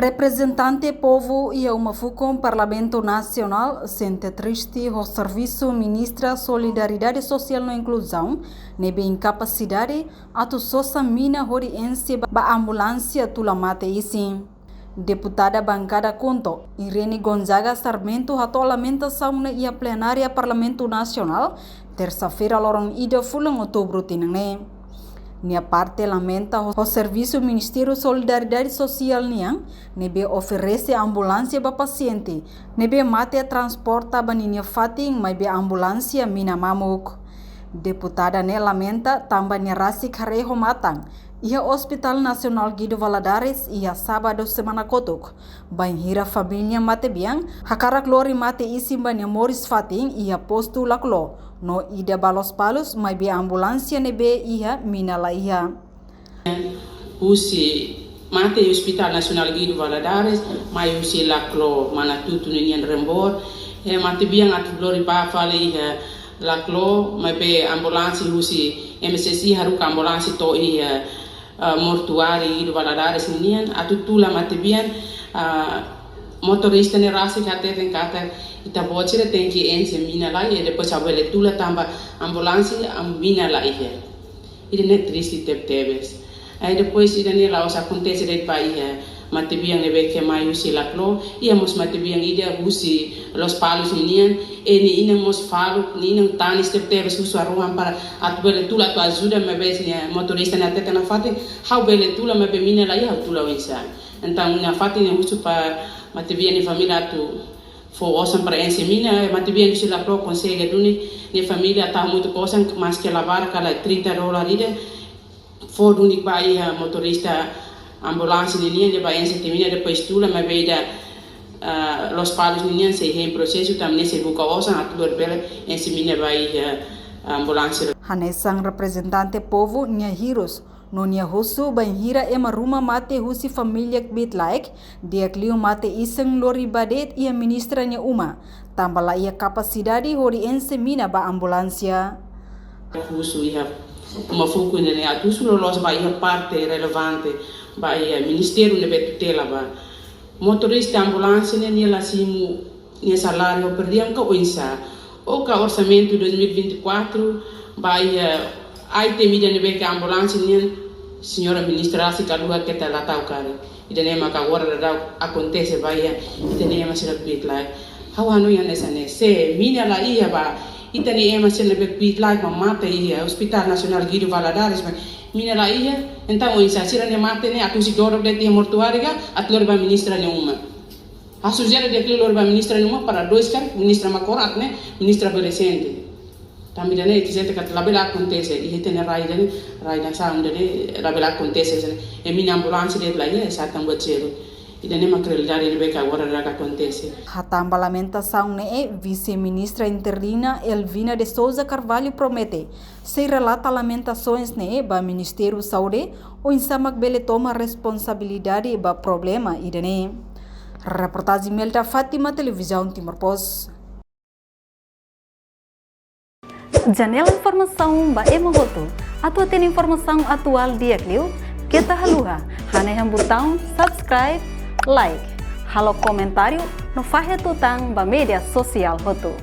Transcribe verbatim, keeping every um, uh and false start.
Reprezentante povu iha uma fukun Parlamentu Nasionál sente triste ho servisu Ministra Solidariedade Sosiál no Inkluzaun ne'ebé inkapasidade atu sosa mina hodi enxe ba ambulánsia tula mate-isin. Deputada Bankada KHUNTO, Irene Gonzaga Sarmento hato'o lamentasaun ne'e iha plenária Parlamentu Nasionál, tersa-feira loron ida fulan Outubru tinan ne'e. Nia parte lamenta ho, ho servisu Ministériu Solidariedade Sosiál nian, ne'ebé oferese ambulánsia ba pasiente ne'ebé mate transporta ba ninia fatin maibé ambulánsia mina mamuk. Deputada ne'e lamenta tanba nia rasik haree ho matan iha Hospital Nasionál Guido Valadares iha sábadu semana kotuk, bainhira família matebian hakarak lori mate-isin ba nia moris fatin iha postu Laclo, no ida ba Lospalos maibé ambulánsia ne'ebé iha mina la iha. Husi mate iha Hospital Nasionál Guido Valadares, mai husi Laclo, Manatutu ninian Rembor. Eh, matebian atu lori bá fali iha Laclo, maibé ambulánsia husi M S S I haruka ambulánsia to'o iha, ah, mortuáriu Guido Valadares ninian, atu tula matebian, ah, motorista ne'e rasik hateten katak ita-boot sira tenke enxe mina lai, i depois ha'u bele tula tanba ambulánsia, am, mina la iha. Ida-ne'e triste tebetebes. Ai depois ida-ne'e la'ós akontese de'it ba iha matebian ne'ebé ke mai husi Laclo, iha mós matebian ida husi Lospalos ninian, i nia inan mós faluk, nia inan tanis tebetebes husu harohan para atu bele tula atu ajuda, maibé nia motorista ne'e hateten nafatin, ha'u bele tula maibé mina la iha, ha'u tula oinsá. Entaun nafatin nia husu ba matebian nia família atu fó osan para enxe mina, matebian husi Laclo konsege duni, nia família tau hamutuk osan, maske la barak ka lae trinta dólar ida, fó duni ba iha motorista ambulánsia ninian, nia bá enxe tiha mina, depois tula, maibé ida, ah, Lospalos ninian sei hein prosesu, tanba nia sei buka osan atu lori bele enxe mina ba iha ambulánsia. Hanesan reprezentante povu nia hirus, no nia husu bainhira ema ruma mate husi família kbiit-laek, di'ak liu mate-isin lori bá de'it iha ministra nia uma, tanba la iha kapasidade hodi enxe mina ba ambulánsia. Husu iha uma fukun ne'e atu husu loloos ba iha parte relevante, ba iha ministériu ne'ebé tutela ba. Motorista ambulánsia ne'e nia la simu nia saláriu per dia ka oinsá. Ou ka orsamentu dois mil e vinte e quatro, ba iha, eh, item ida ne'ebé ke ambulánsia nian, señora ministra rasik haluha keta la tau karik. Ida-ne'e maka agora daudaun akontese ba iha ita-nia ema sira kbiit-laek. Ha'u hanoin hanesan ne'e, se mina la iha ba ita-nia ema sira ne'ebé kbiit-laek mak mate iha Hospital Nasionál Guido Valadares, mak mina la iha, entaun oinsá sira-nia mate ne'e atu husi dodok de'it iha mortuáriu ka atu lori ba ministra nia uma. Ha'u sujere di'ak liu lori ba ministra nia uma para dois karik, ministra mak orat ne'e, ministra bele sente. Tanba ida-ne'e ita sente katak labele akontese, iha ita-nia rai ida-ne'e, rai nasaun ida-ne'e, labele akontese, sente. I mina ambulánsia de'it la iha, sá tan buat seluk. Ida-ne'e mak realidade ne'ebé ke agora daudaun akontese. Hatán ba lamentasaun ne'e, Vise-Ministra Interina Elvina de Sousa Carvalho promete sei relata lamentasoens ne'e ba Ministériu Saúde, oinsá mak bele toma responsabilidade ba problema ida-ne'e. Reportajen Melda Fátima, Televizaun Timor Post. Janela informasaun ba ema hotu. Atu hatene informasaun atuál di'ak liu, keta haluha hanehan butaun subscribe, like, halo komentáriu no fahe tutan ba média sosiál hotu.